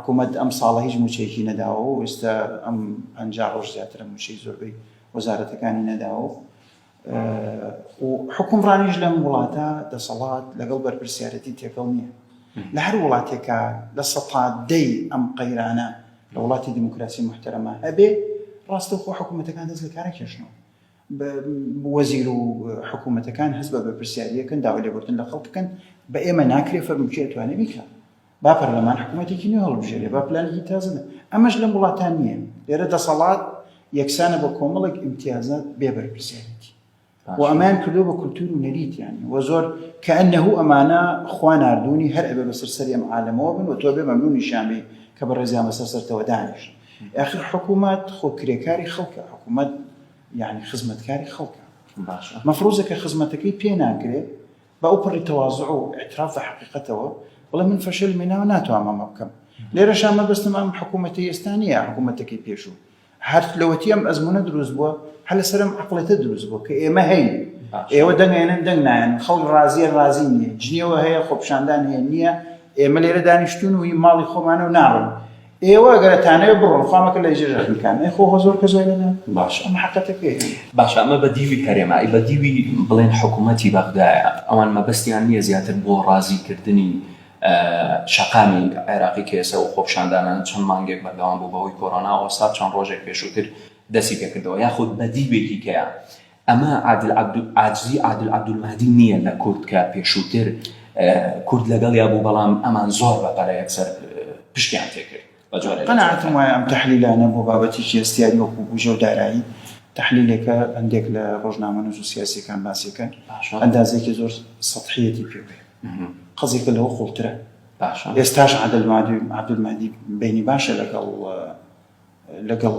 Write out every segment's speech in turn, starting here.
حکوومەت ئەم ساڵە هیچ مووچەیەکی نەداوە و ئێستا ئەم 50 ڕۆژ زیاترە مووچەی زۆربەی وەزارەتەکانی نەداوە و حکومڕانیش لەم وڵاتە دەسەڵات لەگەڵ بەرپرسیارەتی تێکەڵ نییە. لە هەر وڵاتێکا لە سەتا دەی ئەم قەیرانە لە وڵاتی دیموکراسی محتەرەمە هەبێ ڕاستەوخۆ حکوومەتەکان دەست لە کارە کێشنەوە. وەزیر و حکوومەتەکان هەست بە بەرپرسیاریەکەن داوای لێبوردن لە خەڵک بکەن بە ئێمە ناکرێ فەرموو کێ ئەتوانێ بیکا با پەرلەمان حکوومەتێکی نوێ هەڵبژێرێ با پلانێکی تازە بێ ئەمەش لەم وڵاتان نییە لێرە دەسەڵات یەکسانە بە کۆمەڵێک ئیمتیازات بێ بەرپرسیارێتی و ئەمەیان کردو بە کولتور و نەریت یانی و زۆر کەئەنەهو ئەمانە خوا ناردوونی هەر ئەبێ بەسەر سەری ئەم عالەمەوە بن و تۆ بێ مەمنونیشیان بی کە بەڕێزیان بەسەر سەرتەوە دانیشت ئاخر حکوومەت خۆ کرێکاری خەڵکە حکوومەت یعنی خزمەتکاری خەڵکە باشە مەفروزە کە خزمەتەکەی پێ ناکرێ بە ئەوپەڕی تەوازع و ئیعتراف بە حەقیقەتەوە بڵێ من فەشەلم هێناوە ناتوانم ئەمە بکەم. لێرەشا مەبەستم ئەم حکوومەتەی ئێستا نییە، حکوومەتەکەی پێشوو. هەر لەوەتی ئەم ئەزموونە دروست بووە، هەر لەسەر ئەم عەقڵێتە دروست بووە کە ئێمە هەین، ئێوە دەنگ ئەیەنن دەنگ نایەن، خەڵک ڕازییە ڕازی نییە، جنێوە هەیە، خۆپیشاندان هەیە نییە، ئێمە لێرە دانیشتوون و هی ماڵی خۆمانە و ناڕۆین. ئێوە ئەگەر ئەتانەوێ بڕۆن خوا مەکە لە جێژە خنکان ئەی خۆ زۆر کەس وای لێ باشە ئەمە حەقەتەکەیە. باشە ئەمە بە دیوی هەرێمە ئەی بە دیوی بڵێن حکوومەتی بەغدایە ئەوان مەبەستیان نییە زیاتر بۆ ڕازی کردنی شەقامی عێراقی کە ئێستا و خۆپیشاندانانە چەند مانگێک بەردەوام بوو بەهۆی کۆرۆناوە ئێستا چەند ڕۆژێک پێشووتر دەستی پێکردەوە یاخود بە دیوێکی کەیە ئەمە عادل عەبدول عاجزی عادل عەبدولمەهدی نییە لە کورد کە پێشووتر کورد لەگەڵیا بوو بەڵام ئەمان زۆر بە پەلە یەکسەر پشتیان تێکرد بە جۆرێ لە قەناعەتم جۆرەکان. وایە ئەم تەحلیلانە بۆ بابەتێکی هەستیاری وەکو بوجە و دارایی تەحلیلێکە هەندێک لە ڕۆژنامەنووس و سیاسییەکان باسی ئەکەن باشە. ئەندازەیەکی زۆر سەتحییەتی پێوەیە قەزیەکە لەوە قوڵترە باشە. ئێستاش عادل عەبدولمەهدی بەینی باشە لەگەڵ لەگەڵ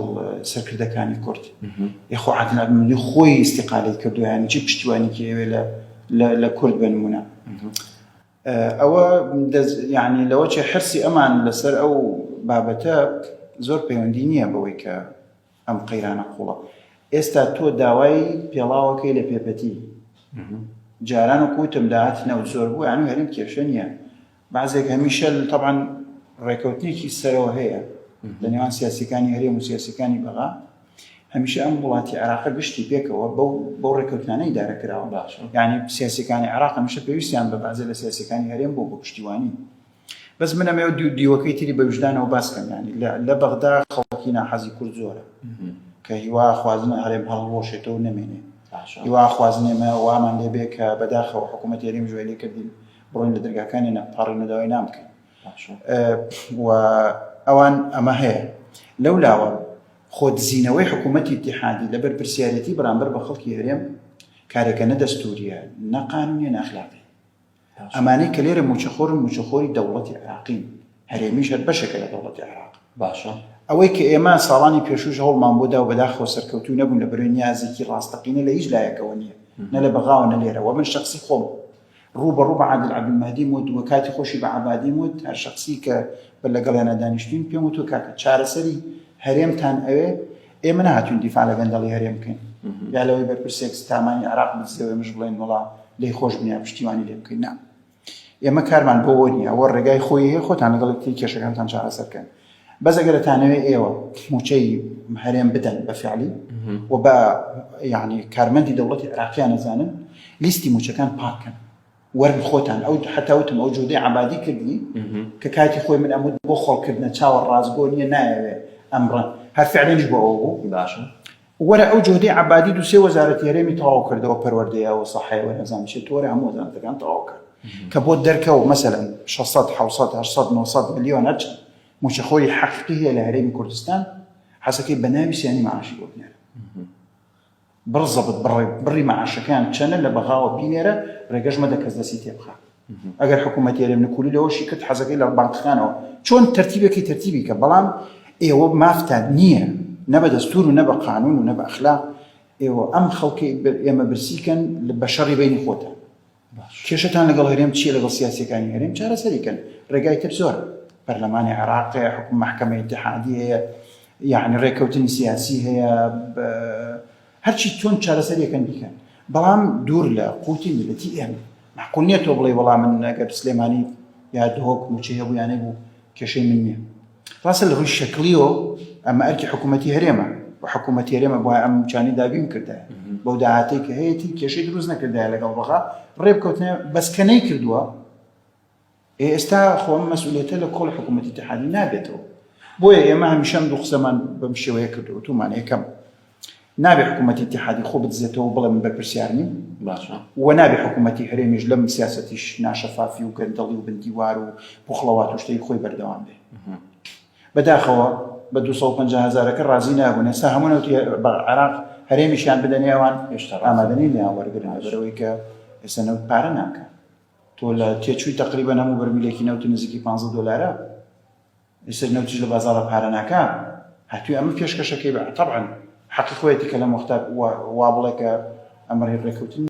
سەرکردەکانی کورد یخۆ عادل عەبدولمەهدی خۆی ئیستیقالەی کردووە یانی چی پشتیوانێکی ئەوێ لە لە کورد بە نمونە ئەوە یعنی لەوە چێ حرسی ئەمان لەسەر ئەو بابەتە زۆر پەیوەندی نییە بەوەی کە ئەم قەیرانە قوڵە ئێستا تۆ داوای پێڵاوەکەی لە پێپەتی جاران و کوتم داهاتی نەوت زۆر بوو یان هەریم کێشە نییە بەعزێک هەمیشە تەبعەن ڕێکەوتنێکی سەرەوە هەیە لە نێوان سیاسیەکانی هەرێم و سیاسیەکانی بەغا هەمیشە ئەم وڵاتی عێراقە گشتی پێکەوە بەو بەو ڕێکەوتنانە ئیدارە کراوە باشە یعنی سیاسیەکانی عێراق هەمیشە پێویستیان بە بەعزێ لە سیاسیەکانی هەرێم بۆ بۆ پشتیوانی بەس من ئەمەوێ دیوەکەی تری بە ویژدانەوە باس کەم یعنی لە بەغدا خەڵکی ناحەزی کورد زۆرە کە هیوا خوازن هەرێم هەڵوەشێتەوە نەمێنێ هیوا خوازن ئێمە وامان لێبێ کە بەداخەوە حکوومەت هەرێم ژوێ لێ کردین بڕۆین لە دەرگاکانی نەپاڕین و داوای نان بکەین و ئەوان ئەمە هەیە لەو لاوە خۆدزینەوەی حکوومەتی ئیتیحادی لە بەرپرسیارەتی بەرامبەر بە خەڵکی هەرێم کارێکە نە دەستوریە نە قانونیە نە ئەخلاقی ئەمانەی کە لێرە موچەخۆرن موچەخۆری دەوڵەتی عێراقین هەرێمیش هەر بەشێکە لە دەوڵەتی عێراق باشە ئەوەی کە ئێمە ساڵانی پێشووش هەوڵمان بۆ دا و بەداخەوە سەرکەوتوو نەبوون لە بەرەی نیازێکی ڕاستەقینە لە هیچ لایەکەوە نییە نە لە بەغاوە نە لێرەوە من شخصی خۆم ڕوو بە ڕوو بە عادل عەبدولمەهدیم وت و کاتی خۆشی بە عەبادیم وت، هەر شەخسی کە بە لەگەڵیانا دانیشتوین پێم وتووە کاکە چارەسەری هەرێمتان ئەوێ، ئێمە نەهاتوین دیفاع لە گەندەڵی هەرێم بکەین یا لەوەی بەرپرسێک سامانی عێراق بدزێ و ئێمەش بڵێین وەڵا لێی خۆش بن یا پشتیوانی لێ بکەین، نا ئێمە کارمان بەوە نییە، ئەوە ڕێگای خۆی هەیە خۆتان لەگەڵ یەکتری کێشەکانتان چارەسەر بکەن. بەس ئەگەر ئەتانەوێ ئێوە موچەی هەرێم بدەن بە فعلی و بە یعنی کارمەندی دەوڵەتی عراقیان نەزانن لیستی موچەکان پاککەن وەرن خۆتان ئەو حتا وتم ئەو جودەی عبادی کردی کە کاتی خۆی من ئەموت بۆ خۆڵکردنە چاوە ڕاستگۆ نییە نایەوێ ئەمڕە هەر فعلێنش بۆ ئەو بوو باشە وەرە ئەو جوهدەی عەبادی دوو سێ وەزارەتی هەرێمی تەواو کردەوە پەروەردەیە و سەحەیە و نەزانم چیە تۆ وەرە هەموو وەزارەتەکان تەواو کە کە بۆت دەرکەوت مەسەلەن 600 700 800 900 ملیۆن هەرچەند مووچەخۆری حەقیقی هەیە لە هەرێمی کوردستان حەزەکەی بە ناوی سیانی معاشی بۆ بنێرە بڕ زەبت بڕی بڕی معاشەکەیان چەنە لە بەغاوە بینێرە ڕێگەش مەدە کەس دەستی تێبخا ئەگەر حکوومەتی هەرێم نکولی لەوەشی کرد حەزەکەی لە بانقەکانەوە چۆن تەرتیبەکەی تەرتیبی کە بەڵام ئێوە مافتان نییە نە بە دەستور و نە بە قانون و نە بە ئەخلاق ئێوە ئەم خەڵکی ئێمە برسیکەن بە شەڕی بینی خۆتان کێشەتان لەگەڵ هەرێم چییە لەگەڵ سیاسەکانی هەرێم چارەسەری کەن ڕێگای تر زۆر پەرلەمانی عێراق هەیە حکوم مەحکەمەی ئیتیحادی هەیە یعنی ڕێککەوتنی سیاسی هەیە هەرچی چۆن چارەسەریەکەن بیکەن بەڵام دوور لە قوتی میلەتی ئێمە مەعقول نییە تۆ بڵێی وەڵا من ئەگەر سلێمانی یا دهۆک مووچەی هەبوو یا نەبوو کێشەی من نییە. ڕاستە لە ڕووی شەکڵیەوە ئەمە ئەرکی حکوومەتی هەرێمە و حکوومەتی هەرێمە بۆ ئەم مووچانەی دابین کردایە بەو داهاتەی کە هەیەتی کێشەی دروست نەکردایە لەگەڵ بەغا ڕێ بکەوتنە بەس کە نەیکردووە ئێستا خۆ ئەم مەسئولیەتە لە کۆڵی حکوومەتی ئیتیحادی نابێتەوە. بۆیە ئێمە هەمیشە ئەم دوو قسەمان بەم شێوەیە کردووە، وتوومانە یەکەم، نابێ حکوومەتی ئیتیحادی خۆ بدزێتەوە و بڵێ من بەرپرسیار نیم باشە. و نابێ حکوومەتی هەرێمیش لەم سیاسەتیش ناشەفافی و گەندەڵی و بندیوار و پوخڵەوات و شتەی خۆی بەردەوام بێ. بەداخەوە بە 250 هەزارەکە ڕازی نابوون، ئێستا هەموو نەوتی عێراق هەرێمیشیان بدەنێ ئەوان هێشتا ڕازی ئامادە نین لێیان وەرگرن، لەبەرئەوەی کە ئێستا نەوت پارە ناکا. تۆ لە تێچووی تەقریبەن هەموو بەرمیلێکی نەوت نزیکی 15 دۆلارە ئێستا نەوتیش لە بازاڕە پارە ناکا هاتووی ئەمە پێشکەشەکەی بە تەبعەن حەقی خۆیەتی کە لەم وەختە وا بڵێ کە ئەمە ڕێککەوتن.